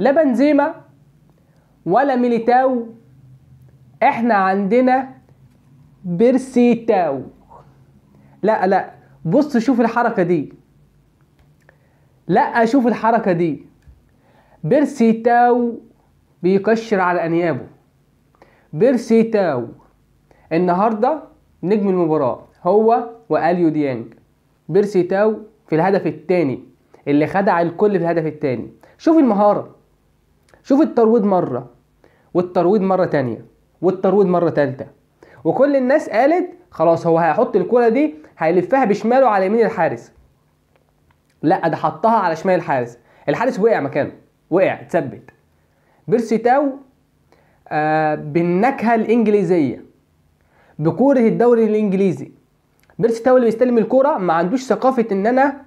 لا بنزيما ولا ميليتاو، احنا عندنا بيرسي تاو. لا لا، بص شوف الحركة دي، لا شوف الحركة دي، بيرسي تاو بيكشر على انيابه. بيرسي تاو النهارده نجم المباراة هو واليو ديانج. بيرسي تاو في الهدف الثاني اللي خدع الكل في الهدف الثاني. شوف المهارة، شوف الترويض مرة، والترويض مرة تانية، والترويض مرة تالتة، وكل الناس قالت خلاص هو هيحط الكرة دي هيلفها بشماله على يمين الحارس. لا، ده حطها على شمال الحارس، الحارس وقع مكانه، وقع اتثبت. بيرسي تاو بالنكهة الإنجليزية، بكورة الدوري الإنجليزي. بيرسي تاو اللي بيستلم الكرة ما عندوش ثقافة إن أنا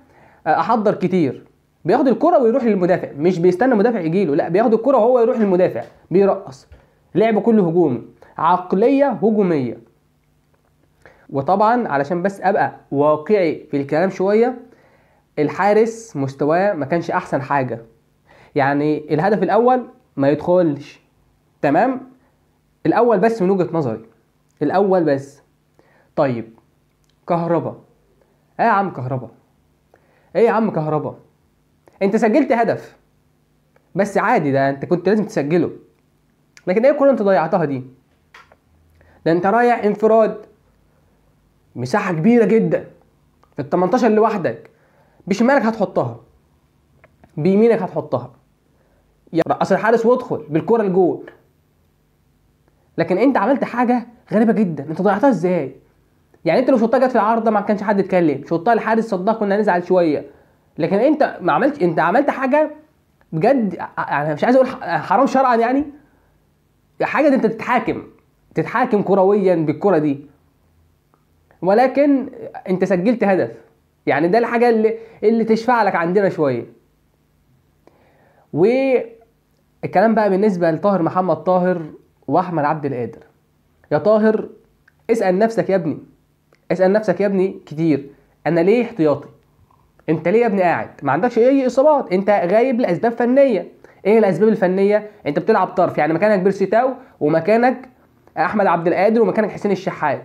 أحضر كتير، بياخد الكرة ويروح للمدافع، مش بيستنى المدافع يجيله، لا بياخد الكرة وهو يروح للمدافع، بيرقص، لعب كله هجومي، عقلية هجومية. وطبعا علشان بس أبقى واقعي في الكلام شوية، الحارس مستواه ما كانش أحسن حاجة، يعني الهدف الأول ما يدخلش، تمام، الأول بس من وجهة نظري، الأول بس. طيب كهربا، ايه يا عم كهربا، ايه يا عم كهربا، انت سجلت هدف بس عادي، ده انت كنت لازم تسجله، لكن ايه الكورة انت ضيعتها دي؟ ده انت رايح انفراد مساحة كبيرة جدا في ال 18 لوحدك، بشمالك هتحطها، بيمينك هتحطها، رقص الحارس وادخل بالكرة الجول. لكن انت عملت حاجة غريبة جدا، انت ضيعتها ازاي؟ يعني انت لو شطها جت في العارضة ما كانش حد اتكلم، شطها الحارس صدها كنا هنزعل شوية، لكن انت ما عملت، انت عملت حاجة بجد، يعني مش عايز اقول حرام شرعا، يعني حاجة دي انت تتحاكم كرويا بالكرة دي، ولكن انت سجلت هدف، يعني ده الحاجة اللي تشفع لك عندنا شوية. والكلام بقى بالنسبة لطاهر محمد طاهر واحمد عبد القادر. يا طاهر اسال نفسك يا ابني، اسال نفسك يا ابني كتير، انا ليه احتياطي؟ انت ليه يا ابني قاعد؟ ما عندكش اي اصابات، انت غايب لاسباب فنية. ايه الاسباب الفنية؟ انت بتلعب طرف، يعني مكانك بيرسي تاو ومكانك احمد عبد القادر ومكانك حسين الشحات،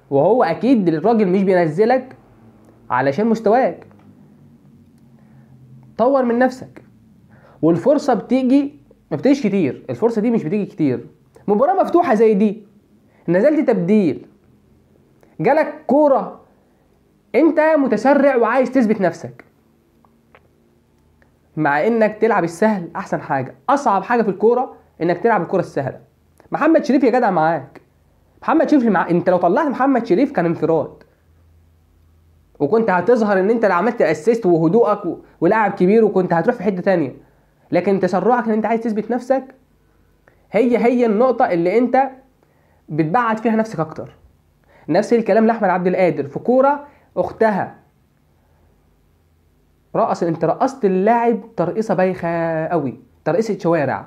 وهو اكيد الراجل مش بينزلك علشان مستواك. طور من نفسك، والفرصة بتيجي، ما بتجيش كتير، الفرصة دي مش بتيجي كتير. مباراة مفتوحة زي دي نزلت تبديل، جالك كورة، انت متسرع وعايز تثبت نفسك، مع انك تلعب السهل احسن حاجة. اصعب حاجة في الكورة انك تلعب الكورة السهلة. محمد شريف يا جدع معاك، محمد شريف انت لو طلعت محمد شريف كان انفراد، وكنت هتظهر ان انت اللي عملت assist وهدوءك ولاعب كبير، وكنت هتروح في حتة تانية. لكن تسرعك ان انت عايز تثبت نفسك هي النقطة اللي انت بتبعد فيها نفسك اكتر. نفس الكلام لاحمد عبد القادر في كورة اختها، رقص، انت رقصت اللاعب ترقيصه بايخة قوي، ترقيصه شوارع،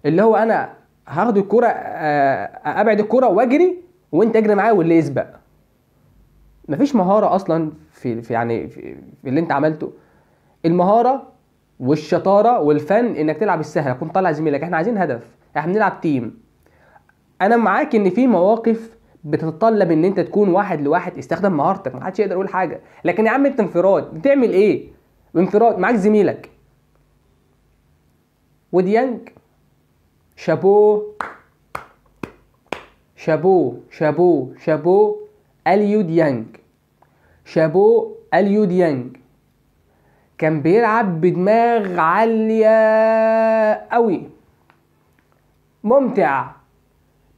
اللي هو انا هاخد الكورة ابعد الكورة واجري وانت اجري معايا واللي يسبق. مفيش مهارة اصلا في يعني في اللي انت عملته. المهارة والشطاره والفن انك تلعب السهلة، كنت طالع زميلك، احنا عايزين هدف، احنا بنلعب تيم. انا معاك ان في مواقف بتتطلب ان انت تكون واحد لواحد، استخدم مهارتك، ما حدش يقدر يقول حاجة، لكن يا عم انت انفراد بتعمل ايه؟ انفراد معاك زميلك. وديانج شابوه شابوه شابوه شابوه، اليو ديانج، شابوه اليو ديانج، كان بيلعب بدماغ عالية قوي، ممتع،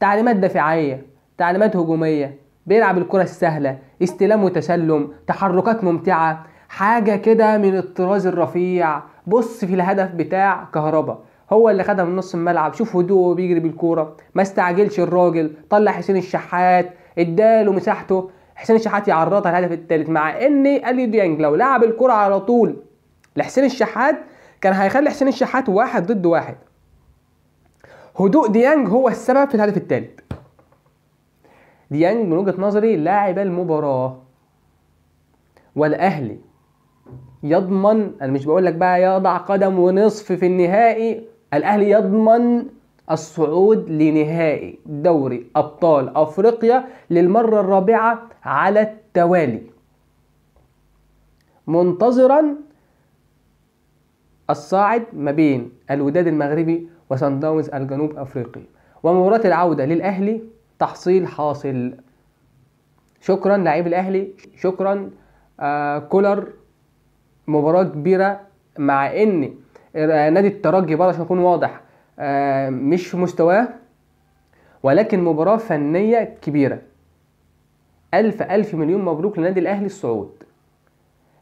تعليمات دفاعية، تعليمات هجومية، بيلعب الكرة السهلة، استلام وتسلم، تحركات ممتعة، حاجة كده من الطراز الرفيع. بص في الهدف بتاع كهربا، هو اللي خدها من نص الملعب، شوف هدوءه بيجري بالكورة، ما استعجلش الراجل، طلع حسين الشحات، اداله مساحته، حسين الشحات يعرضها الهدف الثالث. مع ان اليو ديانج لو لعب الكرة على طول لحسين الشحات كان هيخلي حسين الشحات 1 ضد 1. هدوء ديانج هو السبب في الهدف الثالث. ديانج من وجهة نظري لاعب المباراة، والاهلي يضمن، انا مش بقول لك بقى يضع قدم ونصف في النهائي، الاهلي يضمن الصعود لنهائي دوري ابطال افريقيا للمرة الرابعة على التوالي، منتظرا الصاعد ما بين الوداد المغربي وصن داونز الجنوب افريقي. ومباراة العودة للاهلي تحصيل حاصل. شكرا لاعبي الاهلي، شكرا كولر، مباراة كبيرة، مع ان نادي الترجي برضه عشان اكون واضح مش في مستواه، ولكن مباراة فنية كبيرة. ألف ألف مليون مبروك لنادي الأهلي الصعود.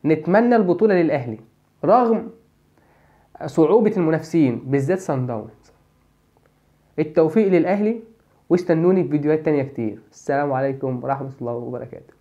نتمنى البطولة للأهلي رغم صعوبة المنافسين بالذات صن داونز. التوفيق للأهلي، واستنوني في فيديوهات تانية كتير. السلام عليكم ورحمة الله وبركاته.